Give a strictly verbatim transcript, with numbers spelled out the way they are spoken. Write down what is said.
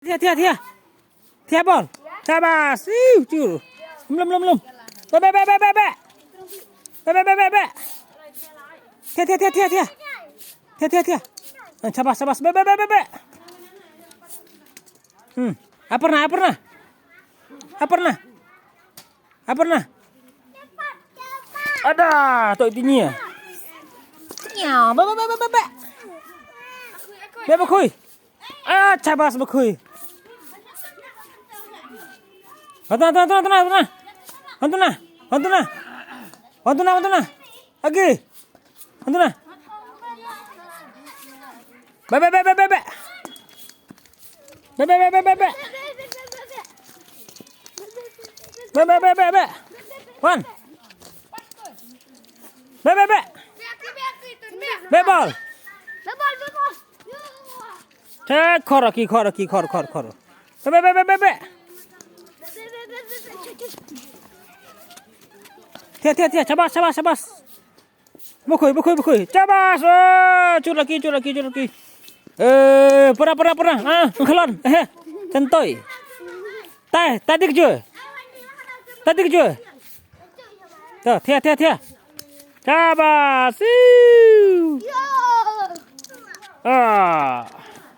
Thia, thia, thia. Thia bol. Shabas. Iu, ciu. Lum, lum, lum. Be, be, be, be, be, be. Be, be, be, be, be. Thia, thia, thia, thia, thia. Thia, thia, thia. Eh, shabas, shabas. Be, be, be, be, be. Hmm. Aparna, Aparna. Aparna. Aparna. Ada, to itinya. Ya, be, be, be, be, be, be. Be, be, khui. Ah, shabas, bakhui. Hantuna, hantuna, hantuna, hantuna. Hantuna. Hantuna, hantuna, hantuna. Agi. Hantuna. Be, be, be, be, be, be. Be, be, be, be, be, be. Be, be, be, be, be. One. Be, be, be. Be bol. Te khor aki, khor aki, khor, khor, khor. Be, be, be, be, be, be. Thia, thia, thia, shabas, shabas, shabas. Bakhui, bakhui, bakhui. Shabas. Eh, cut laki, cut laki, cut laki. Eh, para, para, para. Ah, khalon. Eh, santoi. Tai, tai dik jua. Tai dik jua. Tuh, thia, thia, thia. Shabas. Iu. Ah.